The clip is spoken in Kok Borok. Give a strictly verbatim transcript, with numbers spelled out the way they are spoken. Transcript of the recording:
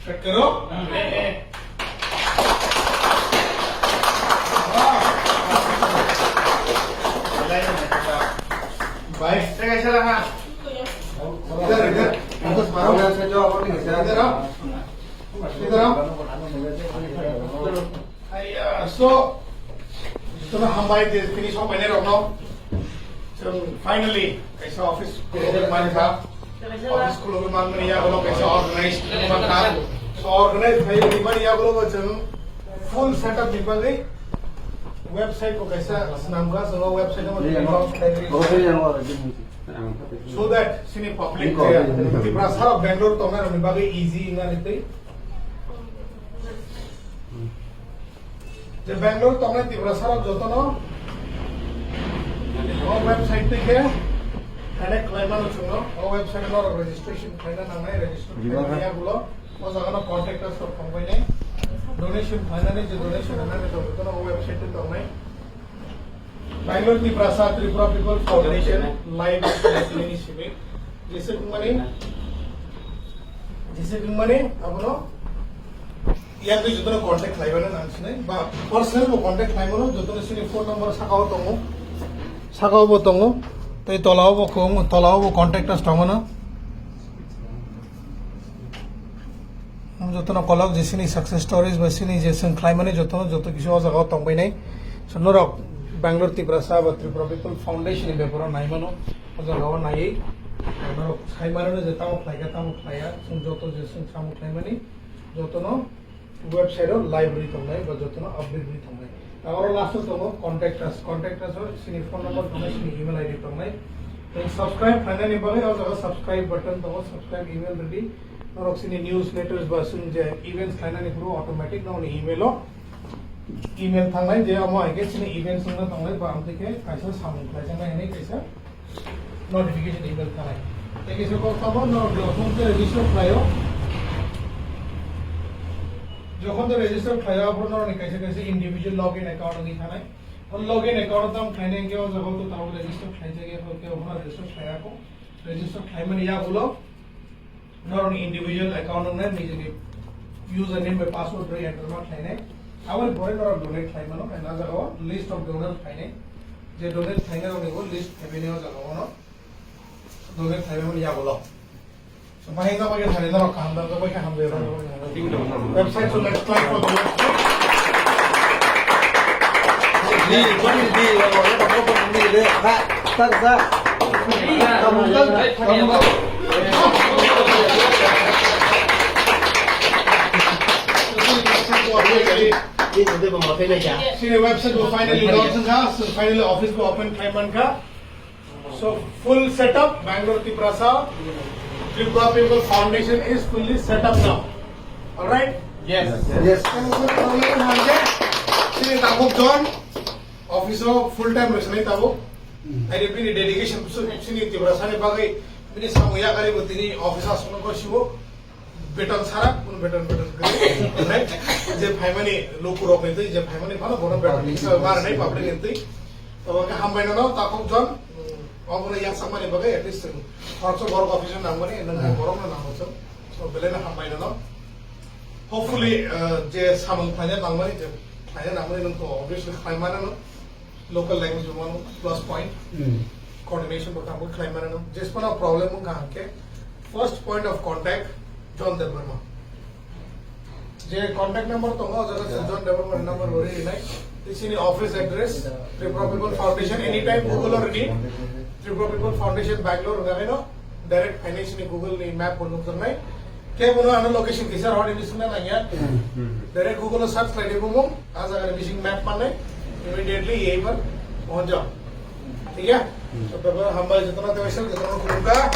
Cut karo. Bhai. Idhar, idhar. Idhar aao. Idhar aao. Ai, ah, so, jotono hambai je tini sok painai rokno. Chwng finally kaisa office khulogwi mankha. Office khulogwi manmani yagulo kaisa organized mankha. So organized khlaiwi rimani yagulo bo chwng full setup ni bagwi website bo kaisa swnamkha, chwng o website no so that chini public Tiprasa rok Bangalore tongnai rokni bagwi easy wngnani twi. Je Bangalore tongnai Tiprasa rok jotono o website theke connect khlai mano chwngno. O website no registration khlaina nangnai, register khlaina yagulo o jaga no contact us rok tongbainai. Donation khlainani je donation rwnani jotono o website theke tongnai. Bangalore Tiprasa Tripura People Foundation live ni simi jese kungmani jese kungmani abono yakni jotono contact khlaibana nang sinai ba personal bo contact khlaimano jotono sini phone number sakao tongo, sakao bo tongo, tei tolao bo kung tolao bo contact as tongmano. Jotono kolok je sini success stories ba sini je seng khlaimani jotono joto kisu o jaga o tongbainai. So norok Bangalore Tiprasa ba Tripura People Foundation ni beparo naimano o jaga o naiwi norok saimanano je tamo khlaikha tamo khlaiya, chwng joto je seng samung khlaimani jotono website o live ri tongnai ba jotono update ri tongnai. Oro last o tongo contact us. Contact us o sini phone number tongnai, sini email I D tongnai. Tei subscribe khlainani bagwi o jaga subscribe button tongo, subscribe email rwdi. Norok sini newsletters ba sini je events khlainani phuru automatic nokni email o email thangnai je omo hai khe sini events wngna tongnai ba amtwi khe kaisa samung khlaijaknai hinwi kaisa notification email thanai. Tei kisa kok tabuk norok jokhon khe register khlaio, jokhon khe register khlaio, aphuru norokni kaisa kaisa individual login account wngwi thanai. O login account o tamo khlainai hwnkhe o jaga o tabuk register khlaijak ya, hwnkhe okhorno register khlaiya kho. Register khlaimani yagulo norokni individual account wngnai, nijini username bai password rwi enter ma khlainai. Aboni pore norok donate khlai mano, and a jaga o list of donors phainai. Je donate khlainai rokni bo list phaibini o jaga o no donate khlai mani yagulo. So, bahai no bai thani norok kaham da, bai kaham da. Website, so let's clap for the website. Di, di, di, di, di, ha, tak, tak. Sini website bo finally launch wngkha, so finally office bo open khlai mankha. So full setup, Bangalore Tiprasa Tripura People Foundation is fully set up now. All right? Yes. Yes. Sini tabuk jon office o full time rwsani tabuk. Aini bini dedication sini Tiprasa ni bagwi bini samung yakari bo tini office aswk no gosibo. Beton sara, kuno beton, beton kwrwi, right? Je phaimani lukurokni twi, je phaimani phano bono beton hisabe barnai public ni twi. Tabo khe hambai nono takhuk jon, mm, obono yaksakmani bagwi at least chwng khoroksa borok office o nangmani, nwng hai borokno nango chwng. So, belaino hambai nono. Hopefully, uh, je samung khlaina nangmani, je khlaina nangmani nwng to obviously khlai manano. Local language bo mano plus point. Hmm. Coordination bo tamo khlai mano. Jesmano problem wngkha hwnkhe first point of contact John Debbarma. Je contact number tongo, o jaga se John Debbarma ni number bo rinai. Tei chini office address, Tripura People Foundation, anytime Google o rini, Tripura People Foundation Bangalore wngkha no. Direct phainai sini Google ni map bo nukjaknai. Khe bono ano location kisa rw hwnwi swngna nangya. Direct Google o search khlaidi bumung, a jaga ni bising map mannai. Immediately yei bar pohonjak. Thik ya? So, baba hambai jotono tei waisa jotono khulumkha.